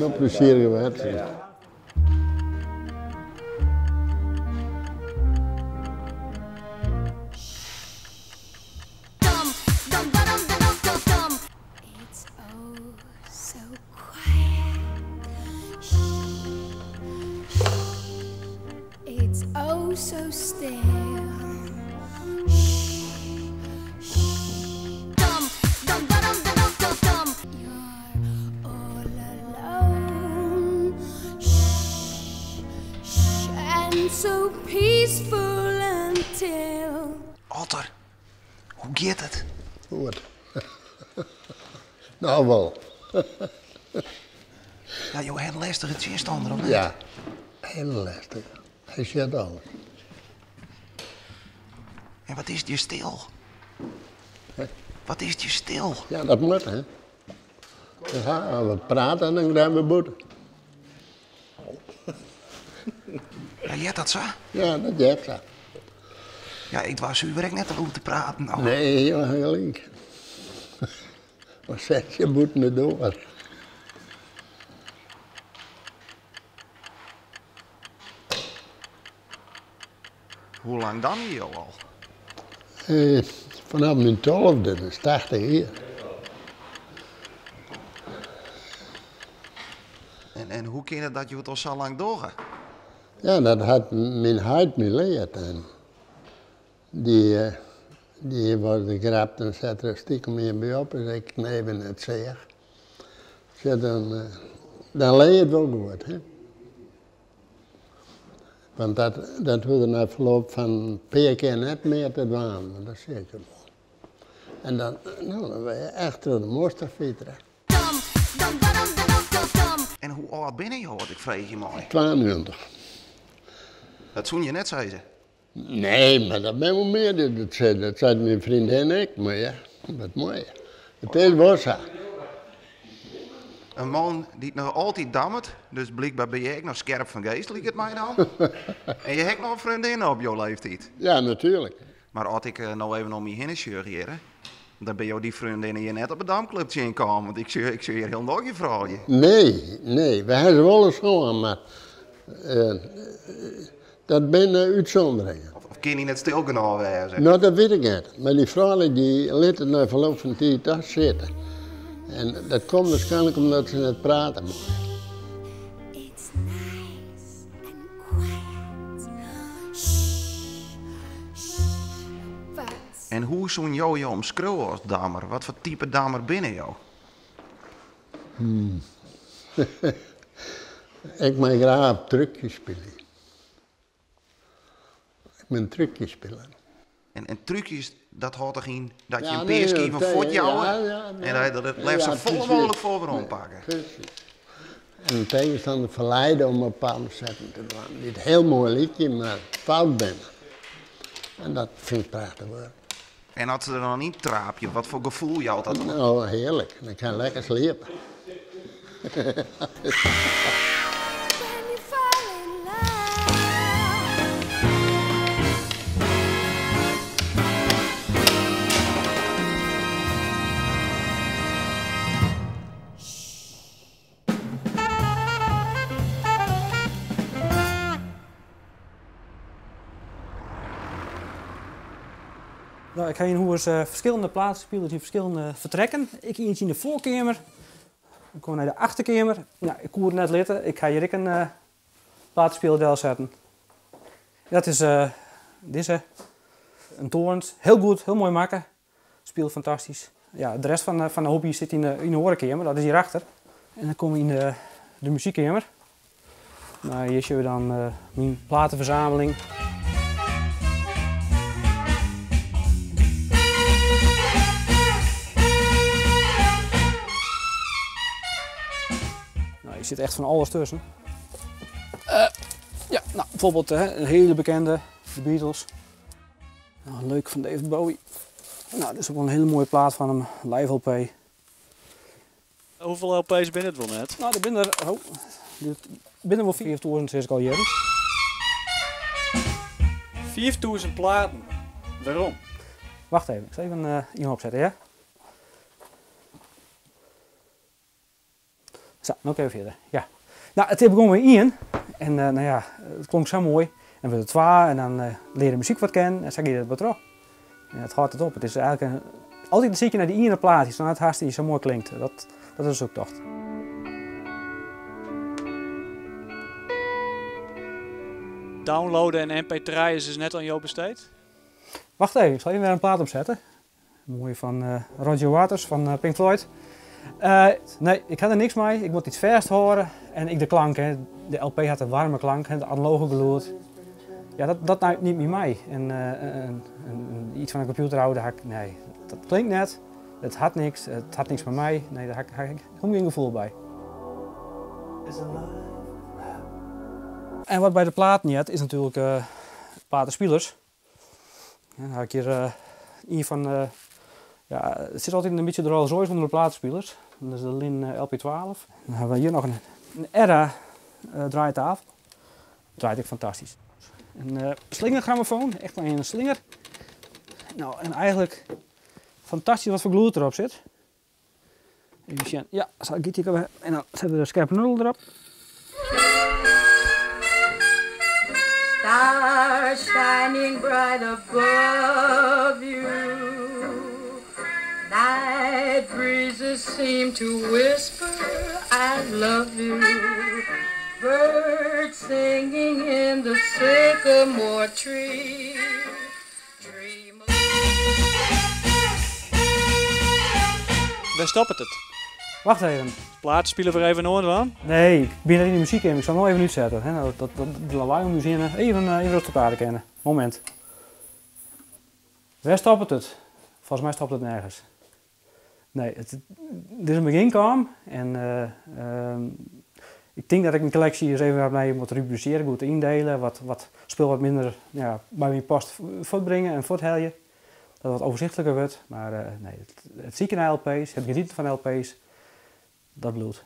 Hiel plezierige wedstriid. It's oh so still. Shh, shh. Dum, dum, ba dum, dum, dum, dum. You're all alone. Shh, shh. And so peaceful until. Otter, hoe giet it? Goed. Nou wol. Ja, jo ha in lêstige tsjinstanner, of net? Ja, hiel lêstich. Hy sjocht alles. En wat is it hjir stil? Wat is it hjir stil? Ja, dat moat, hè. Ja, we prate en dan krijgen we boete. Ja, heart dat sa? Ja, dat heart sa. Ja, ik doar suver ek net te lûd te praten no. Nee, jo ha gelyk. Dan set je bûten de doar. Hoe lang damje jo al? Fanôf myn tolfde, dus 80 jier. En hoe kin it dat jo it al sa lang dogge? Ja, dat hat myn heit my leard. En dy, dy was de grapt en set der stikem ien by op, dus ik even net seach. Sjoch, dan, dan lear je it wol goed, hè. Want dat, dat hoege nei ferloop fan in pear kear net mear te dwaan, want dat seach ik wol. En dan, no, dan wurde je echt troch de moster fitere. En hoe âld binne jo, as ik freegje mei? 92. Dat soene je net sizze. Nee, mar dat binne wol mear dy't dat sizze. Dat seit myn freondin ek, mar ja, wat moai. It is wol sa. In man dy't noch altyd dammet, dus blykber bin je ek noch skerp fan geest, liket my dan. En je ha ek noch in freondinne op jo leeftiid. Ja, natuerlik. Mar as ik no even om my hinne sjoch hjirre, dan binne jo dy freondinne hjir net op 'e damklup tsjinkaam, want ik sjoch, ik sjoch hjir hielendal gjin froulju. Nee, nee, we ha se wolris hân, mar dat binne útsûnderingen. Of kin dy net stil genôch wêze? No, dat wit ik net. Mar dy froulju dy litte nei ferloop fan tiid toch sitte. En dat komt waarskynlik omdat se net prate meie. It's nice and quiet. Shh, shh, but. En hoe soene jo jo omskriuwe as dammer? Wat foar type dammer binne jo? Ik mei graach op trúkjes spylje. Ik bin in trúkjespiler. En trúkjes, dat hâldt toch yn dat je in pear skiven fuortjouwe en dat je dat it leafst sa folle mooglik foar werom pakke? Precies. En in tegenstander ferleide om bepaalde setten te dwaan dy't hiel moai lykje, mar fout binne. En dat fyn ik prachtich wurk. En as se der dan yn traapje, wat foar gefoel jout dat dan? No, hearlik. Dan kin ik lekker sliepe. No, ik ha yn hûs ferskillende platenspilers yn ferskillende fertrekken. Ek ientsje yn de foarkeamer. Dan komme we nei de achterkeamer. No, ik koe it net litte. Ik ha hjir ek in platenspiler delsetten. Dat is dizze. In Thorens. Hiel goed, hiel moai makke. Spilet fantastysk. Ja, de rest fan de hobby sit yn de oare keamer, dat is hjirachter. En dan komme we yn de muzykkeamer. No, hjir sjogge we dan myn platenverzameling. No, hjir sit echt fan alles tusken. Ja, no, bijvoorbeeld in hiele bekende, de Beatles. Nou, leuk fan David Bowie. Nou, dit is ook wel in hiele moaie plaat fan him, live LP. Hoefolle LP's binne it wol net? Nou, der binne der, oh, der binne wol 5000 sis ik al jierren. 5000 platen? Wêrom? Wacht even, ik sil even ien opsette, ja? Sa, no kinne we fierder. Ja. No, it is begûn mei ien en no ja, it klonk sa moai. En wurde twa en dan lear de muzyk wat kennen en sa giet it wat troch. En it hâldt it op. It is eigentlik in, altyd in sykje nei dy iene plaat dy'tst noch net hast dy't sa moai klinkt. Dat, dat is de zoektocht. Downloaden en mp3 is dus net oan jo besteed? Wacht even, ik sil even wer in plaat opsette. Moai fan eh, Roger Waters fan eh, Pink Floyd. Eh, nee, ik ha der niks mei. Ik moat iets fêsthâlde. En ek de klank, hè. De LP hat in waarme klank, hè, de analoge gelûd. Ja, dat nimt my mei. En iets fan in kompjûter ôf, ha ik, nee, dat klinkt net. It hat niks, it hat niks mei my. Nee, dêr ha ik hielendal gjin gefoel by. En wat by de platen heart, is natuerlik platenspilers. Dan ha ik hjir ien fan, ja, it sit altyd in bytsje de Rolls Royce ûnder de platenspilers. Dat is de Linn LP12. Dan hawwe we hjir noch in Erra draaitafel. Draait ek fantastysk. In slingergrammofoon, echt in slinger. No, en eigentlik fantastysk wat foar gelûd derop sit. Even sjen, ja, sa giet hy wer. En dan sette we de skerpe nudel derop. Stars shining bright above you. Night breezes seem to whisper, I love you. Birds singing in the sycamore tree. Dream Wêr stoppet it? Wacht even. Plaatspiler wer even oan dwaan? Nee, ik bin net yn de muzykkeamer. Ik sil no even útsette. Hè, dat, dat, dat, de lawaai om ús hinne. Even rêstich op aarde kinne. Momint. Wêr stoppet it? Folgens my stoppet it nergens. Nee, it, der is in begjin kaam en ik tink dat ik myn kolleksje ris even wat mei moat rubrisearje, goed yndele, wat spul wat minder ja, by my past fuortbringe en fuorthelje. Dat it wat overzichtliker wurdt. Mar nee, it sykjen nei LP's, it genieten fan LP's, dat bliuwt.